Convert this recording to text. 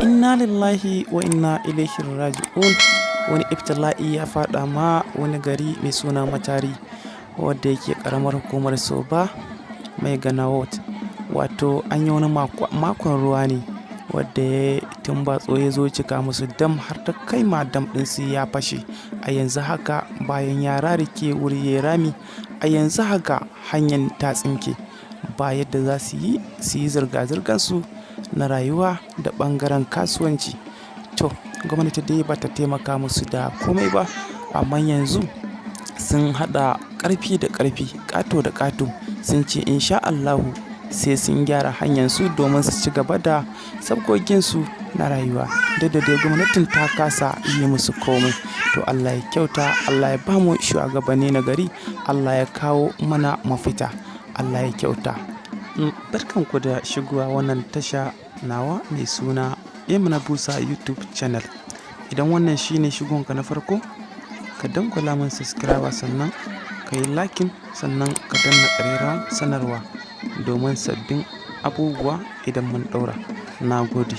Inna lillahi wa inna ilaihi raji'un. Wani ibtila'i ya faɗa ma wani gari mai suna Matari, wadda yake ƙaramar hukumar Soba Maigana Ward. Wato an yi wani makon ruwa ne wadda ya tumbatso, ya zo cika musu dam, har ta kai ma dam ɗinsu ya fashe. A yanzu haka, bayan ya rarike wuri ya rami, a yanzu haka hanyar ta tsinke, ba yadda za su yi su yi zirga-zirgarsu na rayuwa da ɓangaren kasuwanci. To, gwamnati dai ba ta taimaka musu da komai ba, amma yanzu sun haɗa ƙarfi da ƙarfi, ƙato da ƙato, sun ce insha Allahu sai sun gyara hanyarsu domin su ci gaba da sabgoginsu na rayuwa, duk da dai gwamnatin ta kasa yi musu komai. To, Allah ya kyauta, Allah ya bamu shugabanni na gari, Allah ya kawo mana mafita, Allah ya kyauta. Barkanku da shigowa wannan tasha nawa mai suna Emina Busa YouTube channel. Idan wannan shine shigonka na farko, ka dangwala min subscriber, sannan ka yi liking, sannan ka danna ƙararrawar sanarwa domin sabbin abubuwa idan mun ɗaura. Na gode.